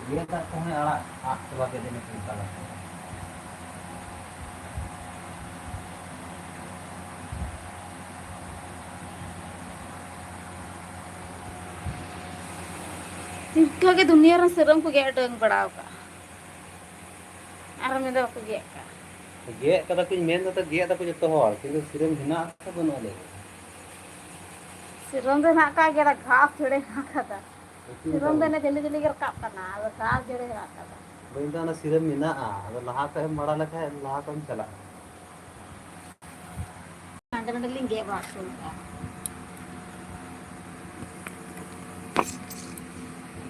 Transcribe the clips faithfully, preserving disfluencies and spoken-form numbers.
ᱜᱮᱫ ᱫᱟᱜ ᱠᱚᱦᱚᱸᱭ ᱟᱲᱟᱜ ᱟᱫ ᱪᱟᱵᱟ ᱠᱮᱫ ᱱᱤᱛᱚᱜ ᱛᱟᱞᱟ᱾ ᱤᱱᱠᱟᱹ ᱜᱮ ᱫᱩᱱᱤᱭᱟᱹ ᱨᱮᱱ ᱥᱤᱨᱚᱢ ᱠᱚ ᱜᱮᱫ ᱰᱟᱹᱝ ᱵᱟᱲᱟ ᱟᱠᱟᱜᱼᱟ᱾ ᱟᱨ ᱢᱮᱱᱫᱟ ᱵᱟᱠᱚ ᱜᱮᱫ ᱠᱟᱜᱼᱟ᱾ ᱜᱮᱫ ᱠᱟᱫᱟ ᱠᱚᱧ ᱢᱮᱱ ᱫᱟ ᱛᱚ, ᱜᱮᱫ ᱫᱟᱠᱚ ᱡᱚᱛᱚ ᱦᱚᱲ, ᱠᱤᱱᱛᱩ ᱥᱤᱨᱚᱢ ᱦᱮᱱᱟᱜ ᱟᱥᱮ ᱵᱟᱹᱱᱩᱜᱼᱟ ᱞᱟᱹᱭ ᱢᱮ? ᱥᱤᱨᱚᱢ ᱫᱚ ᱦᱮᱱᱟᱜ ᱠᱟᱜ ᱜᱮᱭᱟ, ᱜᱷᱟᱥ ᱡᱷᱟᱹᱲᱮ ᱦᱮᱱᱟᱜ ᱠᱟᱫᱟ᱾ ᱥᱤᱨᱚᱢ ᱫᱚ ᱮᱱᱮ ᱡᱟᱹᱞᱤ ᱡᱟᱹᱞᱤ ᱜᱮ ᱨᱟᱠᱟᱵ ᱠᱟᱱᱟ, ᱟᱫᱚ ᱜᱷᱟᱥ ᱡᱷᱟᱹᱲᱮ ᱦᱮᱱᱟᱜ ᱠᱟᱫᱟ᱾ ᱵᱟᱹᱧ ᱢᱮᱱᱫᱟ ᱚᱱᱟ ᱥᱤᱨᱚᱢ ᱢᱮᱱᱟᱜᱼᱟ, ᱟᱫᱚ ᱞᱟᱦᱟ ᱠᱷᱚᱡ ᱮᱢ ᱵᱟᱲᱟᱭ ᱞᱮᱠᱷᱟᱡ ᱞᱟᱦᱟ ᱠᱷᱚᱡ ᱮᱢ ᱪᱟᱞᱟᱜᱼᱟ᱾ ᱦᱟᱸᱰᱮ ᱱᱟᱸᱰᱮ ᱞᱤᱧ ᱜᱮᱫ ᱵᱟᱲᱟ ᱦᱚᱪᱚ ᱠᱟᱜᱼᱟ᱾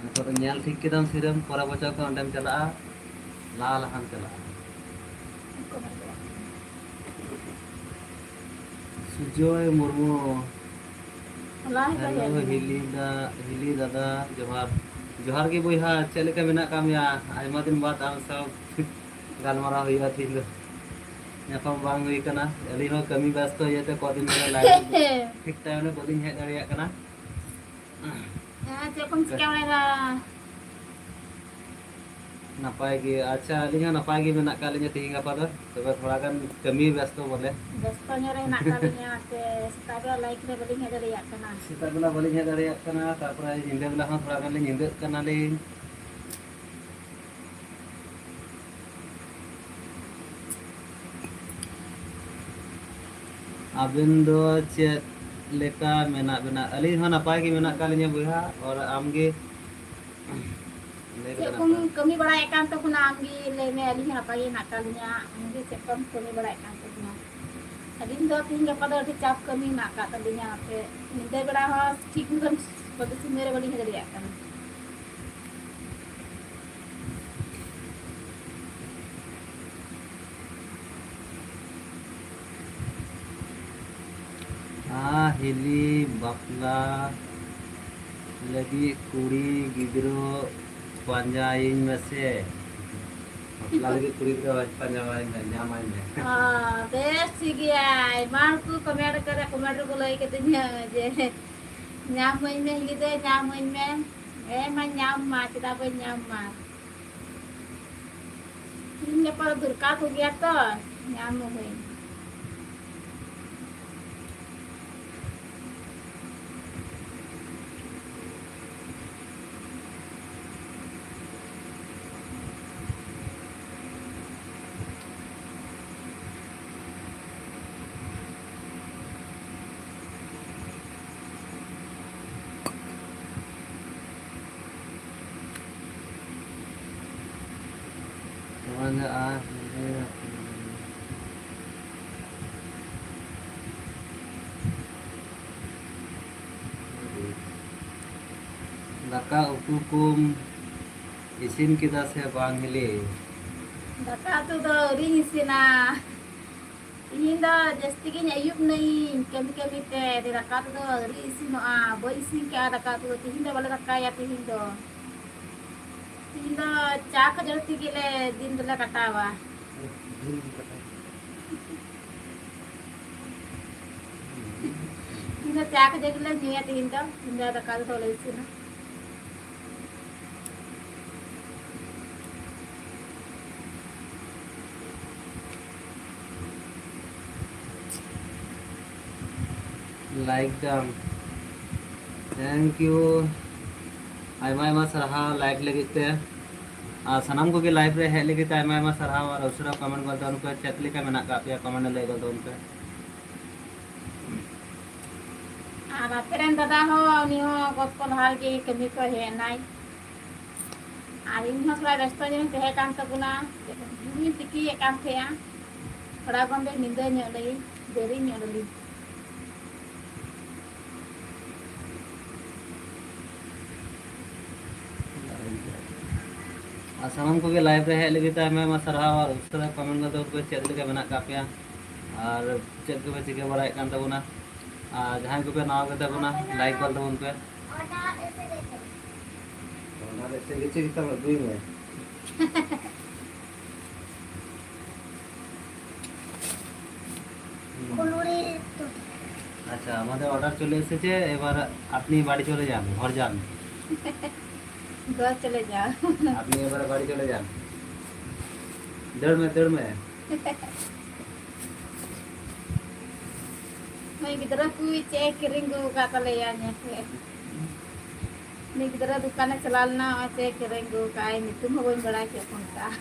ᱱᱤᱛᱚᱜ ᱫᱚ ᱧᱮᱞ ᱴᱷᱤᱠ ᱠᱮᱫᱟᱢ ᱥᱤᱨᱟᱹᱢ, ᱯᱚᱨᱮᱨ ᱵᱚᱪᱷᱚᱨ ᱠᱷᱚᱱ ᱚᱸᱰᱮᱢ ᱪᱟᱞᱟᱜᱼᱟ, ᱞᱟᱦᱟ ᱞᱟᱦᱟᱢ ᱪᱟᱞᱟᱜᱼᱟ᱾ ᱥᱩᱡᱚᱭ ᱢᱩᱨᱢᱩ᱾ ᱦᱚᱞᱟ ᱦᱚᱸ ᱦᱮᱞᱳ, ᱦᱮᱡ ᱞᱮᱱᱟ᱾ ᱦᱤᱞᱤ ᱫᱟ, ᱦᱤᱞᱤ ᱫᱟᱫᱟ, ᱡᱚᱦᱟᱨ᱾ ᱡᱚᱦᱟᱨ ᱜᱮ ᱵᱚᱭᱦᱟ, ᱪᱮᱫ ᱞᱮᱠᱟ ᱢᱮᱱᱟᱜ ᱟᱠᱟᱫ ᱢᱮᱭᱟ? ᱟᱭᱢᱟ ᱫᱤᱱ ᱵᱟᱫ ᱟᱢ ᱥᱟᱶ ᱜᱟᱞᱢᱟᱨᱟᱣ ᱦᱩᱭᱩᱜᱼᱟ ᱛᱤᱦᱤᱧ ᱫᱚ᱾ ᱧᱟᱯᱟᱢ ᱵᱟᱝ ᱦᱩᱭ ᱠᱟᱱᱟ᱾ ᱟᱹᱞᱤᱧ ᱦᱚᱸ ᱠᱟᱹᱢᱤ ᱵᱮᱥᱛᱚ ᱤᱭᱟᱹᱛᱮ ᱠᱚᱫᱤᱱ ᱫᱷᱚᱨᱮ live ᱴᱷᱤᱠ time ᱨᱮ ᱵᱟᱹᱞᱤᱧ ᱦᱮᱡ ᱫᱟᱲᱮᱭᱟᱜ ᱠᱟᱱᱟ᱾ ᱦᱮᱸ, ᱪᱮᱫ ᱠᱚᱢ ᱪᱤᱠᱟᱹ ᱵᱟᱲᱟᱭᱮᱫᱟ? ᱱᱟᱯᱟᱭ ᱜᱮ᱾ ᱟᱪᱪᱷᱟ, ᱟᱹᱞᱤᱧ ᱦᱚᱸ ᱱᱟᱯᱟᱭ ᱜᱮ ᱢᱮᱱᱟᱜ ᱟᱠᱟᱫ ᱞᱤᱧᱟ ᱛᱤᱦᱤᱧ ᱜᱟᱯᱟ ᱫᱚ᱾ ᱛᱚᱵᱮ ᱛᱷᱚᱲᱟ ᱜᱟᱱ ᱠᱟᱹᱢᱤ ᱵᱮᱥᱛᱚ ᱵᱚᱞᱮ᱾ ᱵᱮᱥᱛᱚ ᱧᱚᱜ ᱨᱮ ᱦᱮᱱᱟᱜ ᱟᱠᱟᱫ ᱞᱤᱧᱟ, ᱥᱮ ᱥᱮᱛᱟᱜ ᱵᱮᱲᱟ live ᱨᱮ ᱵᱟᱹᱞᱤᱧ ᱦᱮᱡ ᱫᱟᱲᱮᱭᱟᱜ ᱠᱟᱱᱟ᱾ ᱥᱮᱛᱟᱜ ᱵᱮᱞᱟ ᱵᱟᱹᱞᱤᱧ ᱦᱮᱡ ᱫᱟᱲᱮᱭᱟᱜ ᱠᱟᱱᱟ, ᱛᱟᱨᱯᱚᱨᱮ ᱧᱤᱫᱟᱹ ᱵᱮᱞᱟ ᱦᱚᱸ ᱛᱷᱚᱲᱟ ᱜᱟᱱ ᱞᱤᱧ ᱧᱤᱫᱟᱹᱜ ᱠᱟᱱᱟᱞᱤᱧ᱾ ᱟᱵᱮᱱ ᱫᱚ ᱪᱮᱫ ᱞᱮᱠᱟ ᱢᱮᱱᱟᱜ ᱵᱮᱱᱟ? ᱟᱹᱞᱤᱧ ᱦᱚᱸ ᱱᱟᱯᱟᱭ ᱜᱮ ᱢᱮᱱᱟᱜ ᱟᱠᱟᱫ ᱞᱤᱧᱟ ᱵᱚᱭᱦᱟ᱾ ᱟᱨ ᱟᱢ ᱜᱮ? ᱞᱟᱹᱭ ᱪᱮᱫ ᱞᱮᱠᱟ ᱠᱚᱢ ᱱᱟᱯᱟᱭ? ᱠᱟᱹᱢᱤ ᱵᱟᱲᱟᱭᱮᱫ ᱠᱟᱱ ᱛᱟᱵᱚᱱᱟ ᱟᱢ ᱜᱮ ᱞᱟᱹᱭ ᱢᱮ, ᱟᱹᱞᱤᱧ ᱦᱚᱸ ᱱᱟᱯᱟᱭ ᱜᱮ ᱦᱮᱱᱟᱜ ᱟᱠᱟᱫ ᱞᱤᱧᱟ᱾ ᱟᱢ ᱜᱮ ᱪᱮᱫ ᱠᱚᱢ ᱠᱟᱹᱢᱤ ᱵᱟᱲᱟᱭᱮᱫ ᱠᱟᱱ ᱛᱟᱵᱚᱱᱟ? ᱟᱹᱞᱤᱧ ᱫᱚ ᱛᱤᱦᱤᱧ ᱜᱟᱯᱟ ᱫᱚ ᱟᱹᱰᱤ ᱪᱟᱯ ᱠᱟᱹᱢᱤ ᱦᱮᱱᱟᱜ ᱟᱠᱟᱫ ᱛᱟᱹᱞᱤᱧᱟ, ᱟᱯᱮ ᱧᱤᱫᱟᱹ ᱵᱮᱲᱟ ᱦᱚᱸ ᱴᱷᱤᱠ ᱢᱚᱛᱚᱱ ᱵᱟᱹᱵᱤ ᱥᱚᱢᱚᱭ ᱨᱮ ᱵᱟᱹᱞᱤᱧ ᱦᱮᱡ ᱫᱟᱲᱮᱭᱟᱜ ᱠᱟᱱᱟ᱾ ᱟ, ᱦᱤᱞᱤ ᱵᱟᱯᱞᱟ ᱞᱟᱹᱜᱤᱫ ᱠᱩᱲᱤ ᱜᱤᱫᱽᱨᱟᱹ ᱯᱟᱸᱡᱟᱭᱤᱧ ᱢᱮᱥᱮ᱾ ᱵᱟᱯᱞᱟ ᱞᱟᱹᱜᱤᱫ ᱠᱩᱲᱤ ᱜᱤᱫᱽᱨᱟᱹ ᱯᱟᱸᱡᱟᱭᱤᱧ ᱢᱮ, ᱧᱟᱢᱟᱭ ᱢᱮ᱾ ᱚ, ᱵᱮᱥ ᱴᱷᱤᱠ ᱜᱮᱭᱟ᱾ ᱟᱭᱢᱟ ᱦᱚᱲ ᱠᱚ comment ᱠᱟᱫᱟ, comment ᱨᱮᱠᱚ ᱞᱟᱹᱭ ᱠᱟᱫᱤᱧᱟ ᱡᱮ ᱧᱟᱢᱟᱹᱧ ᱢᱮ ᱦᱤᱞᱤ ᱫᱟᱹᱭ, ᱧᱟᱢᱟᱹᱧ ᱢᱮ᱾ ᱦᱮᱸ ᱢᱟ, ᱧᱟᱢ ᱢᱟ, ᱪᱮᱫᱟᱜ ᱵᱟᱹᱧ ᱧᱟᱢ ᱢᱟ? ᱛᱤᱦᱤᱧ ᱜᱟᱯᱟ ᱫᱚ ᱫᱚᱨᱠᱟᱨ ᱠᱚ ᱜᱮᱭᱟ ᱛᱚ, ᱧᱟᱢ ᱢᱟᱹᱧ᱾ ᱫᱟᱠᱟ ᱩᱛᱩ ᱠᱚᱢ ᱤᱥᱤᱱ ᱠᱮᱫᱟ ᱥᱮ ᱵᱟᱝ ᱦᱤᱞᱤ? ᱫᱟᱠᱟ ᱩᱛᱩ ᱫᱚ ᱟᱹᱣᱨᱤᱧ ᱤᱥᱤᱱᱟ᱾ ᱛᱤᱦᱤᱧ ᱫᱚ ᱡᱟᱹᱥᱛᱤ ᱜᱤᱧ ᱟᱹᱭᱩᱵ ᱱᱟᱹᱧ ᱠᱟᱹᱢᱤ ᱠᱟᱹᱢᱤ ᱛᱮ, ᱟᱫᱚ ᱫᱟᱠᱟ ᱩᱛᱩ ᱫᱚ ᱟᱹᱣᱨᱤ ᱤᱥᱤᱱᱚᱜᱼᱟ, ᱵᱟᱹᱧ ᱤᱥᱤᱱ ᱠᱟᱜᱼᱟ ᱫᱟᱠᱟ ᱩᱛᱩ ᱫᱚ᱾ ᱛᱤᱦᱤᱧ ᱫᱚ ᱵᱟᱞᱮ ᱫᱟᱠᱟᱭᱟ ᱛᱤᱦᱤᱧ ᱫᱚ᱾ ᱛᱤᱦᱤᱧ ᱫᱚ ᱪᱟ ᱠᱷᱟᱹᱡᱟᱹᱲᱤ ᱛᱮᱜᱮ ᱞᱮ ᱫᱤᱱ ᱫᱚᱞᱮ ᱠᱟᱴᱟᱣᱟ᱾ ᱛᱤᱦᱤᱧ ᱫᱚ ᱪᱟ ᱠᱷᱟᱹᱡᱟᱹᱲᱤ ᱞᱮ ᱧᱩᱭᱟ ᱛᱤᱦᱤᱧ ᱫᱚ, ᱛᱤᱦᱤᱧ ᱫᱚ ᱫᱟᱠᱟ ᱩᱛᱩ ᱫᱚ ᱵᱟᱞᱮ ᱤᱥᱤᱱᱟ᱾ ᱞᱟᱭᱤᱠ ᱫᱟᱢ, thank you, ᱟᱭᱢᱟ ᱟᱭᱢᱟ ᱥᱟᱨᱦᱟᱣ ᱞᱟᱭᱤᱠ ᱞᱟᱹᱜᱤᱫ ᱛᱮ᱾ ᱟᱨ ᱥᱟᱱᱟᱢ ᱠᱚᱜᱮ ᱞᱟᱭᱤᱵᱷ ᱨᱮ ᱦᱮᱡ ᱞᱟᱹᱜᱤᱫ ᱛᱮ ᱟᱭᱢᱟ ᱟᱭᱢᱟ ᱥᱟᱨᱦᱟᱣ᱾ ᱟᱨ ᱩᱥᱟᱹᱨᱟ ᱠᱚᱢᱮᱱᱴ ᱜᱚᱫ ᱛᱟᱵᱚᱱ ᱯᱮ, ᱪᱮᱫ ᱞᱮᱠᱟ ᱢᱮᱱᱟᱜ ᱠᱟᱜ ᱯᱮᱭᱟ, ᱠᱚᱢᱮᱱᱴ ᱨᱮ ᱞᱟᱹᱭ ᱜᱚᱫ ᱛᱟᱵᱚᱱ ᱯᱮ᱾ ᱟᱨ ᱟᱯᱮ ᱨᱮᱱ ᱫᱟᱫᱟ ᱦᱚᱸ, ᱩᱱᱤ ᱦᱚᱸ ᱜᱚᱫ ᱠᱚ ᱞᱟᱦᱟ ᱨᱮᱜᱮ ᱠᱟᱹᱢᱤ ᱠᱚ ᱦᱮᱡ ᱮᱱᱟᱭ᱾ ᱟᱨ ᱤᱧ ᱦᱚᱸ ᱛᱷᱚᱲᱟ ᱵᱮᱥᱛᱚ ᱧᱚᱜ ᱤᱧ ᱛᱟᱦᱮᱸ ᱠᱟᱱ ᱛᱟᱵᱚᱱᱟ, ᱦᱩᱲᱩᱧ ᱛᱤᱠᱤᱭᱮᱫ ᱠᱟᱱ ᱛᱟᱦᱮᱸᱜᱼᱟ᱾ ᱛᱷᱚᱲᱟ ᱜᱟᱱ ᱫᱚ ᱧᱤᱫᱟᱹ ᱧᱚᱜ ᱞᱮ, ᱫᱮᱨᱤ ᱧᱚᱜ ᱞᱮ᱾ ᱟᱨ ᱥᱟᱱᱟᱢ ᱠᱚᱜᱮ ᱞᱟᱭᱤᱵᱷ ᱨᱮ ᱦᱮᱡ ᱞᱟᱹᱜᱤᱫ ᱛᱮ ᱟᱭᱢᱟ ᱟᱭᱢᱟ ᱥᱟᱨᱦᱟᱣ᱾ ᱟᱨ ᱩᱥᱟᱹᱨᱟ ᱠᱚᱢᱮᱱᱴ ᱠᱟᱛᱮ ᱪᱮᱫ ᱞᱮᱠᱟ ᱢᱮᱱᱟᱜ ᱠᱟᱜ ᱯᱮᱭᱟ ᱟᱨ ᱪᱮᱫ ᱠᱚᱯᱮ ᱪᱤᱠᱟᱹ ᱵᱟᱲᱟᱭᱮᱫ ᱠᱟᱱ ᱛᱟᱵᱚᱱᱟ᱾ ᱟᱨ ᱡᱟᱦᱟᱸᱭ ᱠᱚᱯᱮ ᱱᱟᱣᱟ ᱜᱮᱛᱟ ᱵᱚᱱᱟ, ᱞᱟᱭᱤᱠ ᱜᱚᱫ ᱛᱟᱵᱚᱱ ᱯᱮ᱾ ᱚᱱᱟ ᱨᱮ ᱪᱮᱫ ᱪᱮᱫ ᱛᱟᱢ ᱟᱹᱜᱩᱭ ᱢᱮ᱾ ফুলুরি। আচ্ছা, আমাদের অর্ডার চলে এসেছে, এবার আপনি বাড়ি চলে যান, ঘর যান। घर चले जाओ। আপনি এবারে বাড়ি চলে যান। দৌড় মে, দৌড় মে। ᱱᱩᱭ ᱜᱤᱫᱽᱨᱟᱹ ᱠᱚ ᱪᱮᱫ ᱮ ᱠᱤᱨᱤᱧ ᱟᱹᱜᱩ ᱟᱠᱟᱫ ᱛᱟᱞᱮᱭᱟ, ᱧᱮᱞ ᱯᱮ᱾ ᱩᱱᱤ ᱜᱤᱫᱽᱨᱟᱹ ᱫᱚᱠᱟᱱᱮ ᱪᱟᱞᱟᱣ ᱞᱮᱱᱟ, ᱱᱚᱜᱼᱚᱭ ᱪᱮᱫ ᱮ ᱠᱤᱨᱤᱧ ᱟᱹᱜᱩ ᱟᱠᱟᱫ, ᱧᱩᱛᱩᱢ ᱦᱚᱸ ᱵᱟᱹᱧ ᱵᱟᱲᱟᱭ ᱠᱮᱫ ᱠᱚ ᱢᱮᱛᱟᱜᱼᱟ᱾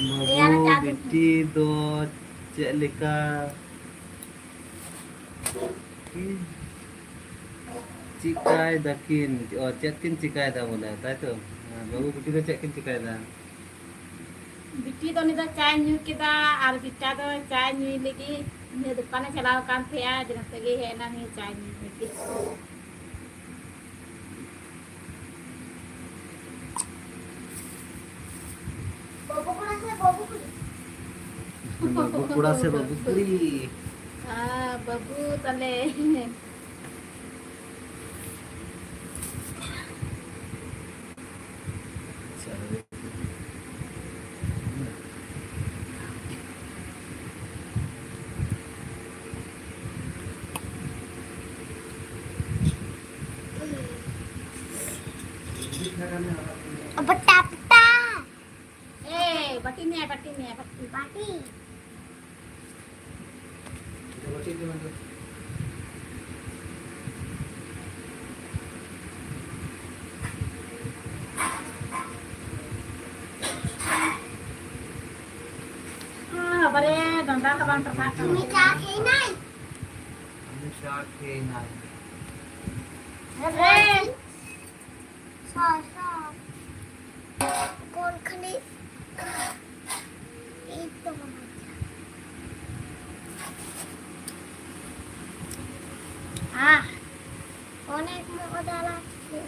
ᱵᱟᱹᱵᱩ, ᱨᱮᱭᱟᱲ ᱪᱟ ᱫᱩᱞ ᱵᱤᱴᱤ ᱫᱚ ᱪᱮᱫ ᱞᱮᱠᱟ? ᱪᱤᱠᱟᱭ ᱫᱟᱠᱤᱱ? ᱚ, ᱪᱮᱫ ᱠᱤᱱ ᱪᱤᱠᱟᱭ ᱫᱟ ᱵᱚᱞᱮ, ᱛᱟᱭ ᱛᱚ? ᱦᱮᱸ, ᱵᱟᱹᱵᱩ ᱵᱤᱴᱤ ᱫᱚ ᱪᱮᱫ ᱠᱤᱱ ᱪᱤᱠᱟᱭ ᱫᱟ? ᱵᱤᱴᱤ ᱫᱚ ᱩᱱᱤ ᱫᱚ ᱪᱟᱭ ᱧᱩ ᱠᱮᱫᱟ, ᱟᱨ ᱵᱤᱴᱟ ᱫᱚ ᱪᱟᱭ ᱧᱩᱭ ᱞᱟᱹᱜᱤᱫ ᱤᱧᱟᱹᱜ ᱫᱚᱠᱟᱱᱮ ᱪᱟᱞᱟᱣ ᱟᱠᱟᱱ ᱛᱟᱦᱮᱸᱜᱼᱟ, ᱟᱫᱚ ᱱᱚᱛᱮ ᱜᱮ ᱦᱮᱡ ᱮᱱᱟ ᱩᱱᱤ ᱪᱟᱭ ᱧᱩ ᱞᱟᱹᱜᱤᱫ᱾ ᱵᱟᱹᱵᱩ ᱠᱚᱲᱟ ᱥᱮ ᱵᱟᱹᱵᱩ ᱠᱩᱲᱤ? ᱵᱟᱹᱵᱩ ᱠᱚᱲᱟ ᱥᱮ ᱵᱟᱹᱵᱩ ᱠᱩᱲᱤ? ᱦᱮᱸ, ᱵᱟᱹᱵᱩ ᱛᱟᱞᱮ᱾ ᱯᱟᱴᱟ, ᱯᱟᱴᱟ᱾ ए, बाटी में है, बाटी में है, बाटी। बाटी। हाँ, बड़े धंधा का बंद रखा था। मीठा के नहीं। मीठा के नहीं। अरे। Sauce, sauce. ᱠᱚᱱ ᱠᱷᱟᱹᱞᱤ ᱮᱭ ᱛᱚ ᱢᱚᱡᱟ᱾ ᱟᱦ, ᱚᱱᱮᱠ ᱢᱚᱡᱟ ᱞᱟᱜᱽᱪᱷᱮ᱾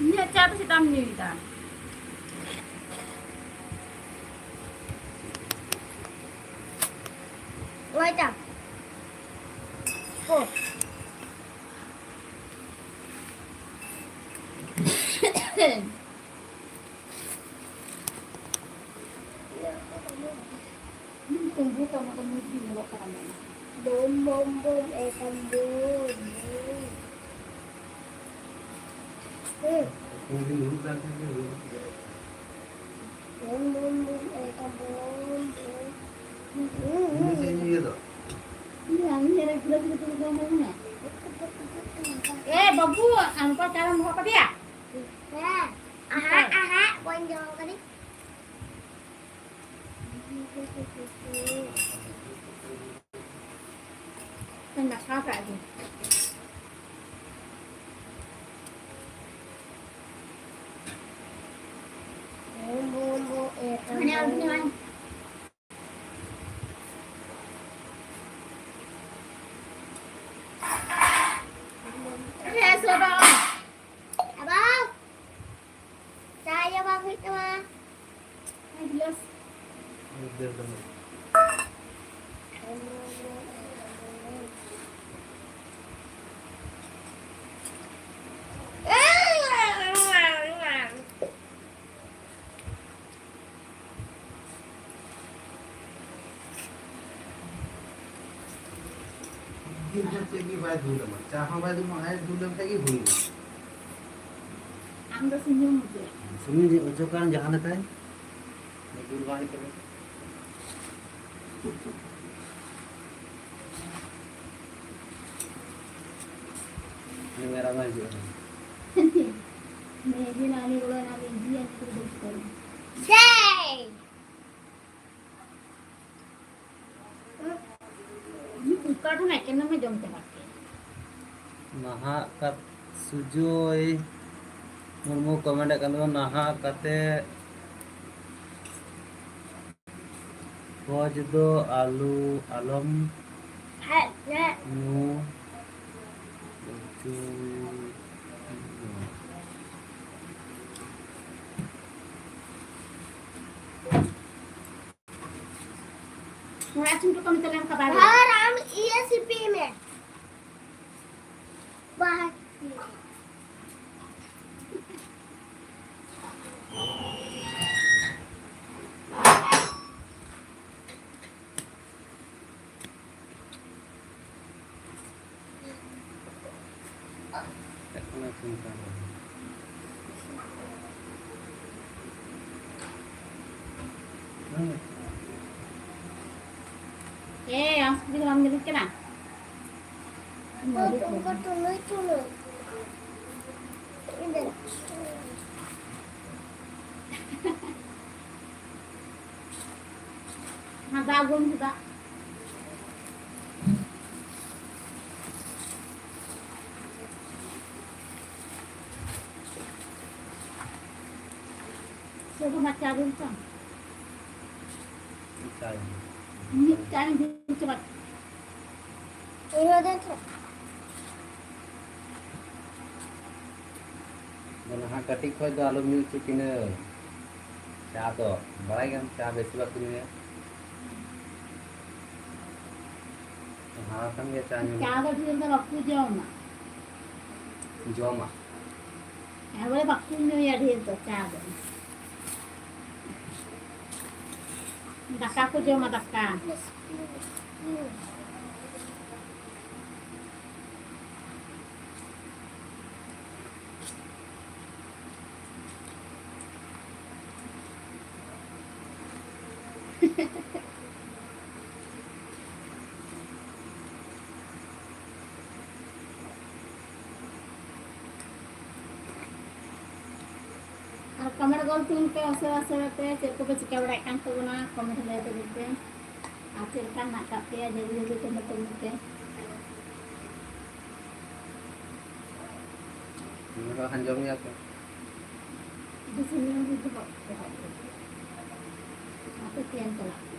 ᱤᱧᱟᱹᱜ ᱪᱟ ᱫᱚ ᱪᱮᱫᱟᱜ ᱮᱢ ᱧᱩᱭᱮᱫᱟ? ᱚᱠᱚᱭ ᱪᱟ? ᱳ᱾ ᱵᱩᱢ, ᱵᱩᱢ, ᱵᱩᱢ, ᱮᱠᱫᱚᱢ ᱵᱩᱢ, ᱵᱩᱢ᱾ ᱦᱩᱸ᱾ ᱵᱩᱢ, ᱵᱩᱢ, ᱵᱩᱢ, ᱮᱠᱫᱚᱢ ᱵᱩᱢ, ᱵᱩᱢ᱾ ᱦᱩᱸ, ᱦᱩᱸ, ᱦᱩᱸ᱾ ᱮ ᱵᱟᱹᱵᱩ, ᱟᱢ ᱠᱚ ᱪᱟᱞᱟᱣ ᱫᱚᱦᱚ ᱠᱟᱫᱮᱭᱟ? ᱦᱮᱸ᱾ ᱟᱦᱟᱜ, ᱟᱦᱟᱜ, ᱵᱟᱹᱧ ᱫᱚᱦᱚ ᱠᱟᱫᱮ᱾ ᱫᱟᱠᱟ ᱠᱟᱜ ᱜᱮ᱾ ᱢᱟᱱᱮ ᱟᱹᱞᱩ ᱧᱟᱢᱟᱭ᱾ ᱦᱮᱸ, ᱥᱚᱨᱚ᱾ ᱟᱵᱟ᱾ ᱪᱟ ᱭᱟ ᱵᱟᱝ ᱦᱩᱭᱩᱜ ᱛᱟᱢᱟ᱾ ᱦᱮᱸ, ᱜᱤᱞᱟᱹᱥ᱾ ᱫᱤᱱ ᱫᱚ ᱪᱮᱫ ᱜᱮ ᱵᱟᱭ ᱫᱩᱞ ᱟᱢᱟ, ᱪᱟ ᱦᱚᱸ ᱵᱟᱭ ᱫᱩᱞ ᱟᱢᱟ, ᱟᱡ ᱫᱩᱞ ᱞᱮᱱ ᱠᱷᱟᱡ ᱜᱮ ᱦᱩᱭ ᱮᱱᱟ᱾ ᱟᱢ ᱫᱚ ᱥᱩᱧᱡᱟᱹᱢ ᱵᱩᱡᱷᱟᱹᱣᱟ᱾ ᱥᱩᱧᱡᱟᱹᱢ ᱚᱪᱚᱜ ᱠᱟᱱ ᱡᱟᱦᱟᱸ ᱞᱮᱠᱟᱭ ᱫᱩᱞ ᱵᱟᱝ ᱦᱩᱭᱩᱜ ᱠᱟᱱᱟ᱾ ᱩᱱᱤ ᱢᱮᱨᱟ ᱵᱟᱭ ᱦᱤᱡᱩᱜᱼᱟ᱾ ᱢᱮᱜᱤ ᱱᱟᱱᱤ ᱵᱚᱞᱚ ᱱᱟᱱᱤ ᱡᱤᱭᱟᱱ ᱠᱚ ᱫᱩᱥ ᱠᱚ᱾ ᱡᱟᱭ! ᱚᱠᱟ ᱴᱷᱮᱱ ᱮᱠᱮᱱ ᱮᱢ ᱡᱚᱢ ᱪᱟᱵᱟ ᱠᱮᱫ? ᱱᱟᱦᱟᱜ ᱠᱟᱛ-, ᱥᱩᱡᱚᱭ ᱢᱩᱨᱢᱩ comment ᱮᱫ ᱠᱟᱱ ᱛᱟᱵᱚᱱᱟ, ᱱᱟᱦᱟᱜ ᱠᱟᱛᱮ ᱠᱚᱡ ᱫᱚ ᱟᱞᱩ ᱟᱞᱚᱢ ᱦᱮᱸ, ᱦᱮᱸ᱾ ᱧᱩ ᱦᱚᱪᱚᱭ᱾ ᱪᱩᱸᱰᱩ ᱠᱟᱹᱢᱤ ᱛᱟᱞᱮ ᱚᱱᱠᱟ ᱵᱟᱭ ᱦᱩᱭᱩᱜᱼᱟ᱾ ᱟᱨ ᱟᱢ ᱤᱭᱟᱹ ᱥᱤᱯᱤ ᱢᱮ᱾ ᱵᱟᱦᱟ ᱥᱤᱯᱤ ᱢᱮ᱾ ᱮ, ᱟᱢ ᱥᱩᱠᱨᱤ ᱫᱚ ᱵᱟᱢ ᱧᱮᱞᱤᱧ ᱠᱟᱱᱟ? ᱛᱩᱞᱩᱭ, ᱛᱩᱞᱩᱭ᱾ ᱦᱮᱸ, ᱫᱟᱜ ᱟᱹᱜᱩᱭ ᱢᱮ, ᱫᱟᱜ᱾ ᱪᱮᱫ ᱦᱚᱸ ᱵᱟᱝ, ᱪᱟ ᱫᱩᱞ ᱛᱟᱢ? ᱪᱟ ᱧᱩ᱾ ᱢᱤᱫ ᱪᱟ ᱧᱩ ᱪᱟᱵᱟ᱾ ᱤᱧ ᱦᱚᱸ ᱫᱮᱱ ᱥᱮ᱾ ᱟᱫᱚ ᱱᱟᱦᱟᱜ ᱠᱟᱹᱴᱤᱡ ᱠᱷᱚᱡ ᱫᱚ ᱟᱞᱚᱢ ᱧᱩ ᱦᱚᱪᱚ ᱠᱤᱱᱟᱹ᱾ ᱪᱟ ᱫᱚ ᱵᱟᱲᱟᱭ ᱜᱮᱭᱟᱢ, ᱪᱟ ᱵᱮᱥᱤ ᱵᱟᱠᱚ ᱧᱩᱭᱟ᱾ ᱦᱟᱨᱟ ᱠᱟᱱ ᱜᱮᱭᱟ ᱪᱟ ᱧᱩ᱾ ᱪᱟ ᱫᱚ ᱰᱷᱮᱨ ᱫᱚ ᱵᱟᱠᱚ ᱡᱚᱢᱟ᱾ ᱡᱚᱢᱟ᱾ ᱪᱟ ᱵᱚᱞᱮ ᱵᱟᱠᱚ ᱧᱩᱭᱟ ᱰᱷᱮᱨ ᱫᱚ ᱪᱟ ᱫᱚ᱾ ᱫᱟᱠᱟ ᱠᱚ ᱡᱚᱢᱟ, ᱫᱟᱠᱟ᱾ ᱟᱨ comment ᱜᱚᱞ ᱛᱟᱵᱚᱱ ᱯᱮ, ᱩᱥᱟᱹᱨᱟ ᱩᱥᱟᱹᱨᱟ ᱛᱮ ᱪᱮᱫ ᱠᱚᱯᱮ ᱪᱤᱠᱟᱹ ᱵᱟᱲᱟᱭᱮᱫ ᱠᱟᱱ ᱛᱟᱵᱚᱱᱟ, comment ᱞᱟᱹᱭ ᱛᱟᱵᱚᱱ ᱯᱮ᱾ ᱟᱨ ᱪᱮᱫ ᱞᱮᱠᱟ ᱢᱮᱱᱟᱜ ᱟᱠᱟᱫ ᱯᱮᱭᱟ, ᱡᱚᱞᱫᱤ ᱡᱚᱞᱫᱤ comment ᱛᱟᱵᱚᱱ ᱯᱮ᱾ ᱱᱚᱣᱟ ᱫᱚ ᱟᱸᱡᱚᱢ ᱜᱮᱭᱟ ᱯᱮ᱾ ᱵᱮᱥᱤ ᱧᱩ ᱦᱩᱭ ᱫᱚ ᱵᱟᱝ᱾ ᱟᱯᱮ ᱛᱮᱭᱟᱝ ᱪᱟᱞᱟᱜ ᱯᱮ᱾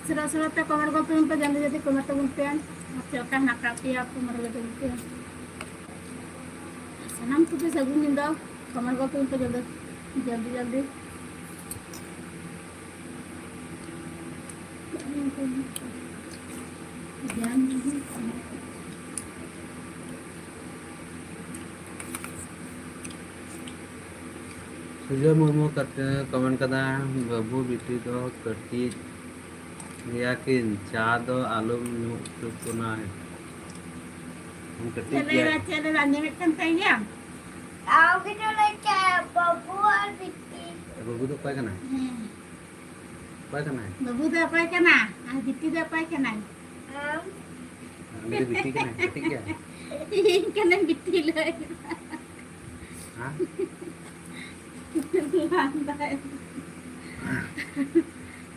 ᱥᱚᱨᱟ ᱥᱚᱨᱟ ᱛᱮ ᱠᱚᱢᱮᱱᱴ ᱜᱚᱫ ᱛᱟᱵᱚᱱ ᱯᱮ, ᱡᱚᱞᱫᱤ ᱡᱚᱞᱫᱤ ᱠᱚᱢᱮᱱᱴ ᱛᱟᱵᱚᱱ ᱯᱮ᱾ ᱟᱨ ᱪᱮᱫ ᱞᱮᱠᱟ ᱦᱮᱱᱟᱜ ᱟᱠᱟᱫ ᱯᱮᱭᱟ ᱠᱚᱢᱮᱱᱴ ᱜᱚᱫ ᱛᱟᱵᱚᱱ ᱯᱮ᱾ ᱥᱟᱱᱟᱢ ᱠᱚᱜᱮ ᱥᱟᱹᱜᱩᱱ ᱧᱤᱫᱟᱹ, ᱠᱚᱢᱮᱱᱴ ᱜᱚᱫ ᱛᱟᱵᱚᱱ ᱯᱮ ᱡᱚᱞᱫᱤ, ᱡᱚᱞᱫᱤ ᱡᱚᱞᱫᱤ᱾ ᱥᱩᱡᱚᱭ ᱢᱩᱨᱢᱩ ᱠᱟᱛᱮ ᱠᱚᱢᱮᱱᱴ ᱠᱟᱫᱟ, "ᱵᱟᱹᱵᱩ ᱵᱤᱴᱤ ᱫᱚ ᱠᱟᱹᱴᱤᱡ ᱜᱮᱭᱟ ᱠᱤᱱ, ᱪᱟ ᱫᱚ ᱟᱞᱚᱢ ᱧᱩ ᱦᱚᱪᱚ ᱠᱚᱱᱟ᱾ ᱠᱟᱹᱴᱤᱡ ᱪᱮᱫ ᱞᱟᱹᱭ ᱜᱮᱭᱟ ᱫᱟ, ᱠᱤᱱ᱾" ᱪᱮᱫ ᱞᱟᱹᱭ ᱫᱟ, ᱟᱸᱡᱚᱢᱮᱫ ᱠᱟᱱ ᱛᱟᱭ ᱜᱮᱭᱟᱢ? ᱟᱢ ᱜᱮ ᱪᱮᱫ ᱞᱟᱹᱭ ᱪᱟ, ᱵᱟᱹᱵᱩ ᱟᱨ ᱵᱤᱴᱤ᱾ ᱵᱟᱹᱵᱩ ᱫᱚ ᱚᱠᱚᱭ ᱠᱟᱱᱟᱭ? ᱦᱮᱸ᱾ ᱚᱠᱚᱭ ᱠᱟᱱᱟᱭ? ᱵᱟᱹᱵᱩ ᱫᱚ ᱚᱠᱚᱭ ᱠᱟᱱᱟ? ᱟᱨ ᱵᱤᱴᱤ ᱫᱚ ᱚᱠᱚᱭ ᱠᱟᱱᱟᱭ? ᱟᱢ᱾ ᱩᱱᱤ ᱫᱚ ᱵᱤᱴᱤ ᱠᱟᱱᱟᱭ, ᱠᱟᱹᱴᱤᱡ ᱜᱮᱭᱟ᱾ ᱤᱧ ᱠᱟᱹᱱᱟᱹᱧ ᱵᱤᱴᱤ ᱞᱟᱹᱭ᱾ ᱦᱮᱸ? ᱞᱟᱸᱫᱟᱭ᱾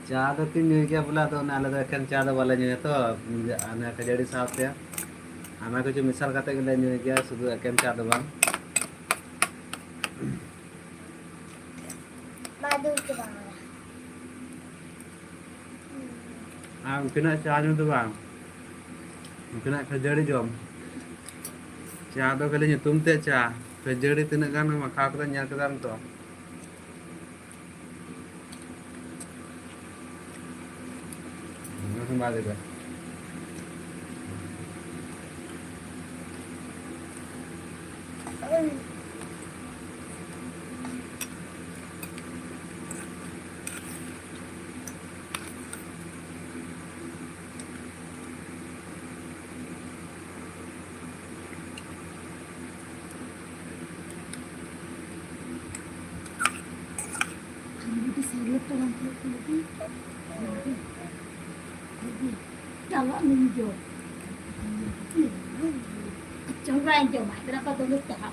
ᱪᱟ ᱫᱚ ᱠᱤᱱ ᱧᱩᱭ ᱜᱮᱭᱟ ᱵᱚᱞᱮ, ᱟᱫᱚ ᱚᱱᱮ ᱟᱞᱮ ᱫᱚ ᱮᱠᱷᱮᱱ ᱪᱟ ᱫᱚ ᱵᱟᱞᱮ ᱧᱩᱭᱟ ᱛᱚ, ᱚᱱᱮ ᱠᱷᱟᱹᱡᱟᱹᱲᱤ ᱥᱟᱶᱛᱮ ᱟᱭᱢᱟ ᱠᱤᱪᱷᱩ ᱢᱮᱥᱟᱞ ᱠᱟᱛᱮ ᱜᱮᱞᱮ ᱧᱩᱭ ᱜᱮᱭᱟ, ᱥᱩᱫᱷᱩ ᱮᱠᱮᱱ ᱪᱟ ᱫᱚ ᱵᱟᱝ᱾ ᱵᱟᱭ ᱫᱩᱞ ᱪᱟᱵᱟ ᱠᱟᱫᱟ᱾ ᱟᱨ ᱩᱱᱠᱤᱱᱟᱜ ᱪᱟ ᱧᱩ ᱫᱚ ᱵᱟᱝ, ᱩᱱᱠᱤᱱᱟᱜ ᱠᱷᱟᱹᱡᱟᱹᱲᱤ ᱡᱚᱢ᱾ ᱪᱟ ᱫᱚ ᱠᱷᱟᱹᱞᱤ ᱧᱩᱛᱩᱢ ᱛᱮ ᱪᱟ, ᱠᱷᱟᱹᱡᱟᱹᱲᱤ ᱛᱤᱱᱟᱹᱜ ᱜᱟᱱ ᱢᱟᱠᱷᱟᱣ ᱠᱟᱫᱟ ᱧᱮᱞ ᱠᱮᱫᱟᱢ ᱛᱚ᱾ ᱚᱱᱟ ᱦᱚᱸ ᱵᱟᱭ ᱞᱟᱹᱭᱫᱟ᱾ ᱪᱟᱞᱟᱜ ᱱᱤᱧ ᱡᱚᱢ᱾ ᱪᱚᱸᱫᱟᱧ ᱡᱚᱢᱟ, ᱮᱠᱞᱟ ᱫᱚ ᱵᱟᱹᱱᱩᱜ ᱛᱟᱦᱟ᱾